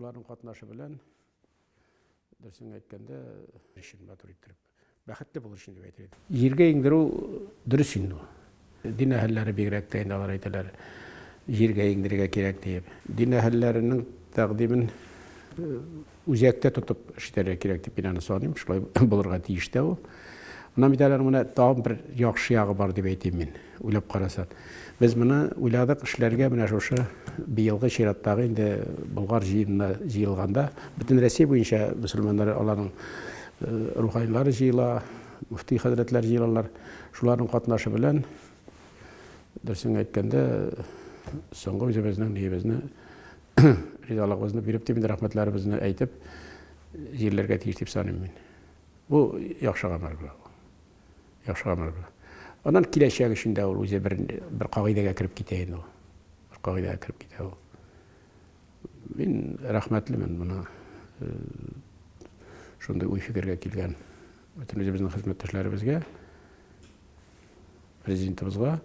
Шуларның катнашы белән, дөресен әйткәндә, өчен матур иттереп, бәхетле булыр өчен дип әйтер идем. Җиргә иңдерү дөрес инде ул. Дин әһелләре бигрәк тә инде алар әйтәләр, җиргә иңдерергә кирәк диеп. Дин әһелләренең тәкъдимен үзәктә тотып эш итәргә кирәк дип мин аны саныйм. Шулай булырга тиеш тә ул. Аннан бит әле менә тагын бер яхшы ягы бар дип әйтим мин, уйлап карасаң. Без моны уйладык эшләргә менә шушы быелгы чираттагы инде Болгар җыенына җыелганда, бөтен Россия буенча мөселманнар аларның руханилары җыела, мөфти хәзрәтләр җыелалар. Шуларның катнашы белән, дөресен әйткәндә, соңгы үзебезнең ниебезне, ризалыгыбызны биреп дип инде рәхмәтләребезне әйтеп җирләргә тиеш дип саныйм мин. Бу яхшы гамәл була. Яхшы гамәл була. Аннан киләчәк өчен дә ул үзе бер бер кагыйдәгә кереп китә инде ул. Бер кагыйдәгә кереп китә ул. Мин рәхмәтлемен моны э, шундый уй-фикергә килгән бөтен үзебезнең хезмәттәшләребезгә, президентыбызга.